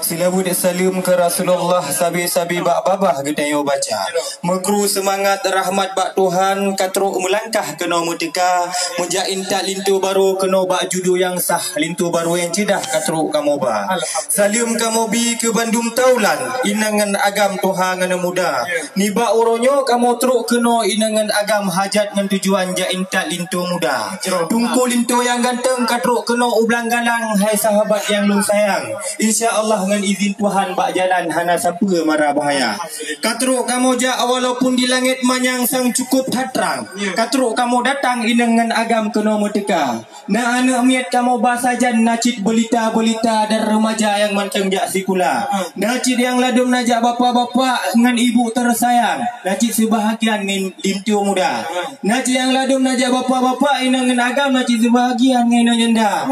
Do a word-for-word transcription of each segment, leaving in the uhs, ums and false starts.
Silaweuet saleuem keu Rasulullah, sabe-sabe bak babah geutanyoe baca. Meukru seumangat rahmat bak Tuhan, ka trok meulangkah keunoe meuteuka. Meujak intat linto barô keunoe bak judo nyang sah, linto barô nyang ceudah ka trok kamoe ba. Saleuem kamoe bi keu bandum taulan, inong ngon agam, tuha ngon muda. Nibak uroe nyoe kamoe trok keunoe inong ngon agam, hajat ngon tujuan jak intat linto muda. Teungku linto nyang ganteng ka trok keunoe u Blang Galang, hai sahabat nyang lôn sayang. Insya Allah ngon izin Tuhan bak jalan hana sapeue mara bahaya. Ka trok kamoe jak walaupun di langét manyang sang cukup that trang. Ka trok kamoe datang inong ngon agam keunoe meuteuka. Na aneuk miet kamoe ba sajan, na cit beulita-beulita dan remaja nyang mantong jak sikula. Na cit nyang ladôm na jak bapak-bapak ngon ibu teusayang. Na cit seubahagian ngon linto muda. Na cit nyang ladôm na jak bapak-bapak, inong ngon agam, na cit seubahagian ngon inong nyanda.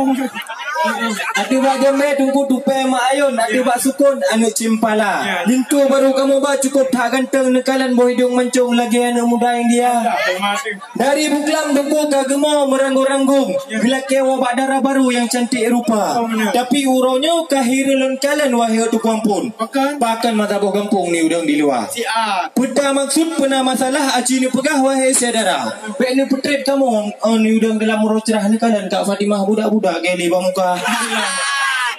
Ateueh bak jeumbé teungku tupée mak ayôn, ateueh bak sukon aneuk ceumpala. Linto barô kamoe ba cukup that ganteng, neukalon boh idong mancong lagée aneuk muda India. Dari buklam teungku ka geumo meuranggung-ranggung, geulakée woe bak dara barô nyang cantik rupa. Tapi uroe nyoe ka hireuen lôn kalon, wahé tukang pun. Pakon mata boh gampông ni udang di luwa. Peue ta maksud, peue na masalah aci neupeugah, wahé syedara. Bék neupeutreb kamoe, oh, ni udang dalam uroe cerah neukalon Kak Fatimah budak-budak geli bak muka.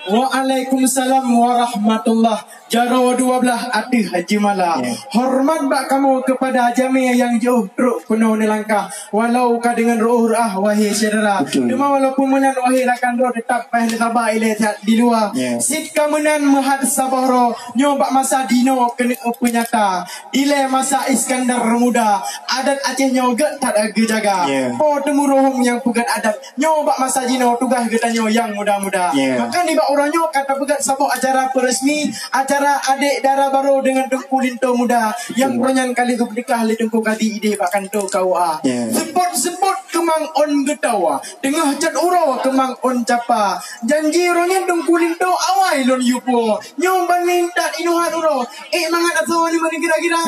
Waalaikumsalam warahmatullah. Jaroe dua blaih ateueh jeumala. Hormat bak kamoe keupada jamé nyang jiôh trok keunoe neulangkah, walau ka deungon reuôh reuah, wahé syedara. Teuma walaupun meunan, wahé rakan droe, teutap paih neusaba ilée that di luwa. Cit ka meunan meuhat saboh droe, nyoe bak masa jinoe keuneuk peunyata. Ilée masa Iskandar Muda, adat Aceh nyoe gét that geujaga. Po teumureuhom nyang peugét adat, nyoe bak masa jinoe tugaih geutanyoe nyang muda-muda. Maka nibak uroe nyoe ka tapeugét saboh acara peuresmi, acara adek dara barô deungon Teungku Linto Muda nyang uroe nyan ka lheueh geupeunikah lé Teungku Kadi idéh bak kantô K U A. Seupôt-seupôt keumang ôn geutoe, teungoh cot uroe keumang ôn capa. Janji uroe nyan Teungku Linto awai lôn yupo. Nyoe ban minta inuhan uroe, ék mangat asoe nibak kira-kira.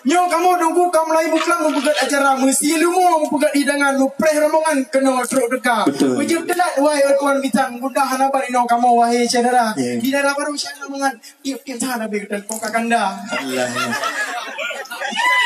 Nyoe kamoe Teungku ka mulai buklam meupeugét acara, meusilumoe meupeugét hidangan, meupreh rombongan keunoe trok teuka. Betul. Meujeuet teulat, wahé tuan bintang, mudah hana ban inoe kamoe, wahé syedara. Di dara barô syedara mangat, tiep-tiep saat habéh geutelepon ka kanda.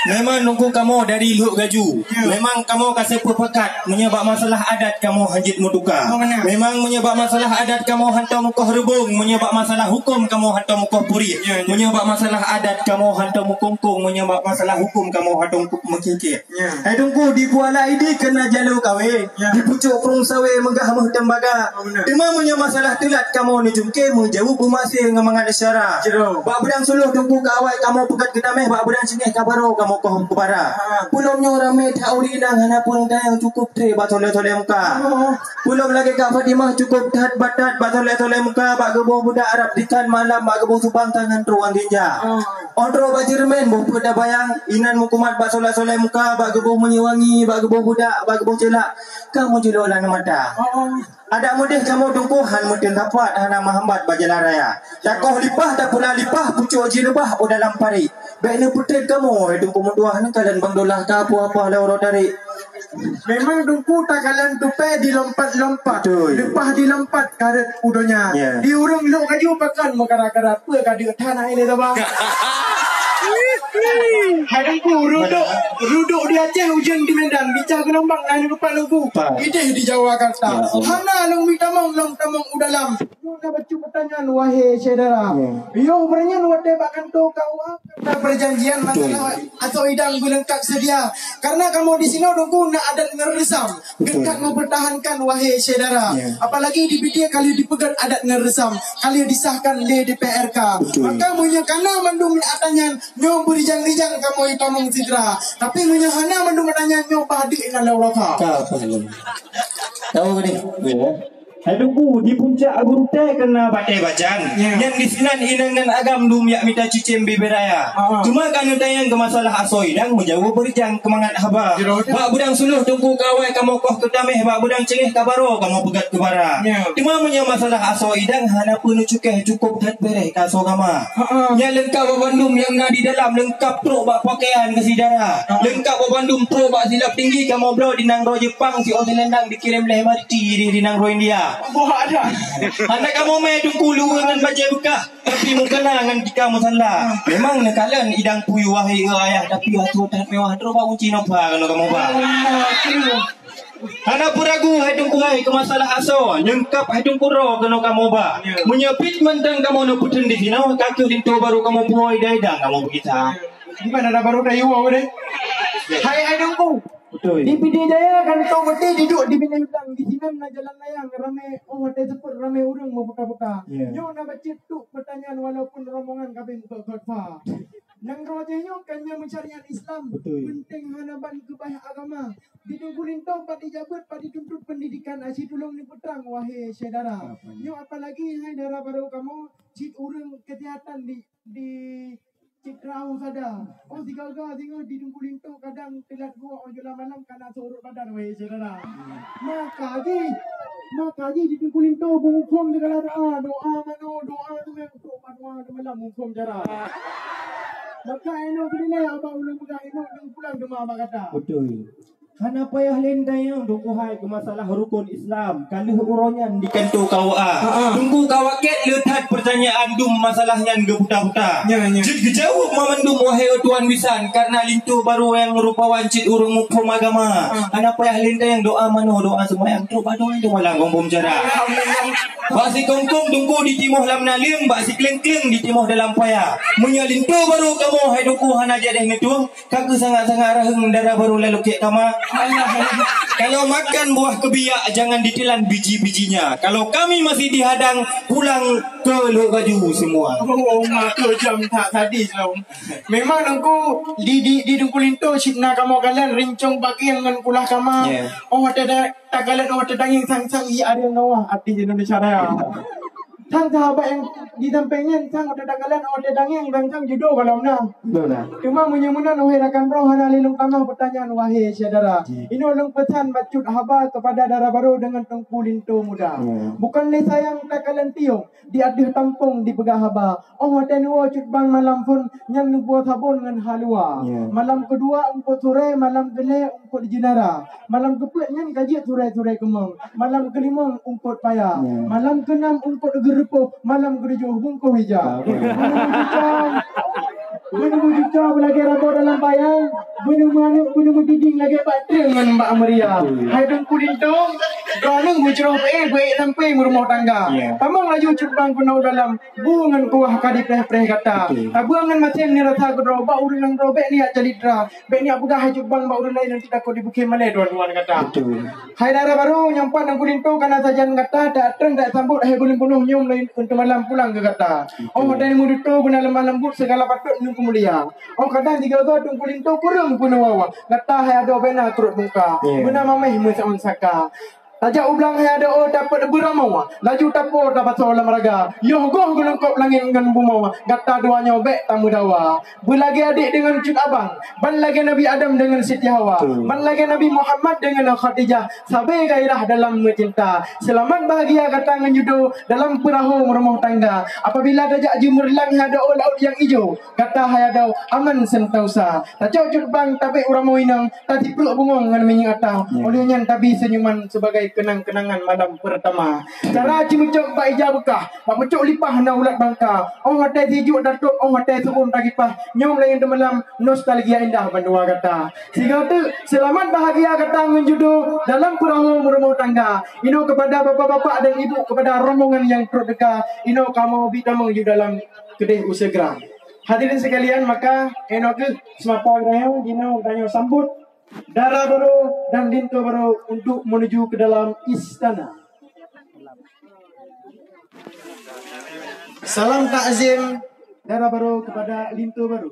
Memang Teungku kamoe dari Lhok Gaju. Memang kamoe ka seupeupakat, meunyoe bak masalah adat kamoe hanjeuet meutuka. Memang meunyoe bak masalah adat kamoe hantom mukoh reubong, meunyoe bak masalah huköm kamoe hantom mukoh puri. Meunyoe bak masalah adat kamoe hantom mukongkong, meunyoe bak masalah huköm kamoe hantom mukikik. Hai Teungku, di Kuala Idi keuna jalô kawé, di pucôk krueng sawé meugah meuh tembaga. Teuma meunyoe masalah teulat kamoe neujungké, meujaweueb beumaséh ngon mangat syedara. Bak beudang Suluh Teungku ka awai kamoe peugét geutameh, bak beudang Cingeh ka barô kamoe koh keubara. Peulom nyoe ramé that ureueng inong, hana peue tayang, cukup treb bak soleh-soleh muka. Peulom lagée Kak Fatimah, cukup that batat bak soleh-soleh muka, bak geuboh budak Arab dikan malam, bak geuboh subang tangan ruang ginja. Ôn trok bak Jerman boh peuet tabayang, inan meukumat bak soleh-soleh muka, bak geuboh minyeuk wangi, bak geuboh budak, bak geuboh ceulak, ka meujeulok lam mata. Adak meudeh kamoe Teungku han meuteun sapat, hana meuhambat bak jalan raya. Takoh lipah, tapula lipah, pucôk jireubah u dalam parit. Bék neupeutreb kamoe, hai Teungku meutuah, neukalon bang dolah ka apoh-apoh lé uroe tarék. Memang Teungku takalon tupée dilompat-lompat, leupah dilompat karét u donya. Di ureueng Lhok Gaju pakon meukara-kara, peue ka deuk that na ilée saba. Hai Teungku, rudok, rudok di Aceh, ujeuen di Medan, bicah geulombang na lupat Teungku. Idéh di Jawa Karta. Hana lôn mita mong, lôn tamong u dalam. Nyoe na bacut peutanyan, wahé syedara. Yoh beureunyang watée bak kantô K U A, na peujanjian masalah asoe idang geuleungkab seudia. Karena kamoe di sinoe Teungku na adat ngon reusam. Geukat meupeutahankan, wahé syedara. Apalagi di Pidie ka lheueh dipeugét adat ngon reusam, ka lheueh disahkan lé D P R K. Maka meunyoe kana mandum atanyan, nyoe beurijang-rijang kamoe tamong sigra. Tapi meunyoe hana mandum atanyan, nyoe bah deuek inan lam raka. Ka apa lom? Tahu ni? Hai Teungku, di puncak gurutée keuna batée bacan. Nyang di sinan inong ngon agam dum jak mita cicém bibée raya. Cuma ka neutanyong keu masalah asoe idang, meujaweueb beurijang keu mangat haba. Bak beudang Suluh Teungku ka awai kamoe koh keutameh, bak beudang Cingeh ka barô kamoe peugét keubara. Teuma meunyoe masalah asoe idang hana peue neucukéh, cukup that béréh ka asoe gama. Nyang leungkab bak bandum nyang na di dalam, leungkab trok bak pakaian keu si dara. Leungkab bak bandum trok bak silap tinggi kamoe bloe di nanggroe Jepang, si ôn silendang dikirém lé Mariti di, di nanggroe India. Buah ada. Hana kamoe mé Teungku luweue ngon bajée beukah, tapi meukeuna ngon tika musala. Memang neukalon idang pui wahé ayah, tapi atoe that mewah droe bak unci noba keunoe kamoe ba. Hana peuragu hai Teungku hai keu masalah asoe, nyeungkab hai Teungku droe keunoe kamoe ba. Meunyoe pih mantong kamoe neupeutheun disinoe, ka kheueh linto barô kamoe puwoe idang-idang kamoe peugisa. Di mana dah baru dah iwoe deh? Hai, hai Teungku. Betul. Di Pidie Jaya kantô beutôi diduek di Bintang Bintang, di sinan na jalan layang ramé, oh watée seupôt ramé ureuëng meuputa-puta. Ya. Nyoe na bacut tuk peutanyaan walaupun rombongan kabeh meugot-got fa. Nanggroe jih nyoe kan nyang meusyariat Islam. Betul. Penting hana ban keubah agama. Di Teungku Linto pat dijabeut, pat dituntut pendidikan, aci tulông neupeutrang wahé syedara. Apa ni? Nyoe apalagi hai dara barô kamoe cit ureuëng kesehatan di di Cit rau sada. Oh, sigaga singoh di Teungku Linto kadang teulat geuwoe óh jula malam kana seurôt badan wahé syedara. Maka jih, maka jih di Teungku Linto beuhuköm sigala doa, doa manoe, doa tu nyang untuk manoe di malam huköm cara. Maka inoe keudilée abang ulôn peugah inoe deungon pulang teuma bak gata. Betul. Hana payah lé tanyong Teungku hai keu masalah rukon Islam, ka lheueh uroe nyan di kantô K U A. Ha, ha. Teungku ka wakét le that peurtanyaan dum masalah nyan geuputa-puta. Ya, ya. Jeuet geujaweueb mamandum wahé tuan bisan, kareuna linto barô nyang rupawan cit ureuëng muphom agama. Ha. Hana payah lé tanyong doa manoe, doa seumayang, trok bak doa nyang malam gombom cara. Alhamdulillah. Bak sikongkong Teungku ditimoh lam naleueng, bak sikleung-kleung ditimoh dalam paya. Meunyoe linto barô kamoe hai Teungku hana jadeh neutueng, ka keuh sangat-sangat raheueng dara barô lalu kek kama. Kalau makan buah kebiak, jangan ditelan biji-bijinya. Kalau kami masih dihadang, pulang ke Lhokseumawe semua. Oh, maka jam that tadi, Syom. Memang Teungku di, di, di Teungku Linto cit na kamoe kalon rincong bagieng ngon kulah kama. Ya. Oh, ada da-, takalon oh, ada daging sang-sang, iya ada Noah, artis Indonesia Raya. Sang sahabat nyang di sampéng nyan, sang watée takalon, watée tangieng, sang-sang judo gohlom na. Betul dah. Teuma meunyoe meunan, wahé rakan droe, hana lé lôn tamah peutanyaan, wahé syedara. Ji. Inoe lôn peusan bacut haba keupada dara barô deungon Teungku Linto Muda. Ya. Bukon lé sayang takalon tiong, di ateueh tampông dipeugah haba. Oh, watée neuwoe cut bang malam phon, nyan neuwoe sabon ngon halua. Ya. Malam keudua eungkôt surée, malam keulhée eungkôt jeunara. Malam keupeuet nyan ka jeuet surée-surée keumong. Malam keulimong eungkôt paya. Ya. Malam keunam eungkôt geureupôh. Malam keutujoh bungkôh ija. Ah, oke. Beuneumeue juca, beuneumeue juca beulagée rabo dalam paya. Beuneumeue aneuk, beuneumeue tiding lagée bak treun ngon bak meuria. Betul. Hai Teungku Linto, droeneuh beucroh beuék, beuék sampoe meurumoh tangga. Ya. Tamong laju cut bang keunoe dalam bu ngon kuah ka dipreh-preh gata. Betul. Tabeue ngon masen ni rasa keudroe bak ureuëng nyang droe bék niat calitra. Bék niat peugah hai cut bang bak ureuëng laén nyang teutakot di bukée malée tuan-tuan gata. Betul. Hai dara barô nyang pat Teungku Linto kana sajan gata, tak treun tak sambot hai buleuen peunoh nyoe laén untuk malam pulang keu gata. Betul. Oh, dan meuduto beuna lemah lembut segala patut nungku mulia. Oh, kadang tiga gata Teungku Linto kureueng peunoh wawa. Gata hai adoe bék na krot muka. Ya. Beuna mameh meusaon saka. Tajak u blang hai adoe dapet beuramoe, laju tapo tabasoe lam raga. Yoh goh geulungkop langét ngon bumoe, gata dua nyoe bék tameudawa. Beulagée adék deungon cut abang, ban lagée Nabi Adam deungon Siti Hawa, betul, ban lagée Nabi Muhammad deungon Khadijah, sabe gairah dalam meucinta. Seulamat bahagia gata ngon judo dalam peurahô meurumoh tangga. Apabila tajak jeumeureulang hai adoe laôt nyang ijo, gata hai adoe aman sentausa. Tacok cut bang tabék u ramoe inong, tatiplok bungong ngon minyeuk ata. Ya. Oleh nyan tabi seunyuman sebagai kenang-kenangan malam pertama. Cara cimeucok bak ija beukah, bak pucok lipah na ulat bangka. Oh watée sijuek datôk, oh watée seu'uem takipah. Nyoe meulayeue teumalam nostalgia indah bandua gata. Sigoe teuk, seulamat bahagia gata ngon judo dalam peurahô meurumoh tangga. Inoe keupada bapak-bapak dan ibu, keupada rombongan nyang trok teuka, inoe kamoe bi tamong ju dalam keudeh u Segra. Hadirin sekalian, maka inoe kheueh seumapa geutanyoe, jinoe geutanyoe sambot dara barô dan linto barô untuk menuju ke dalam istana. Salam takzim dara barô kepada linto barô.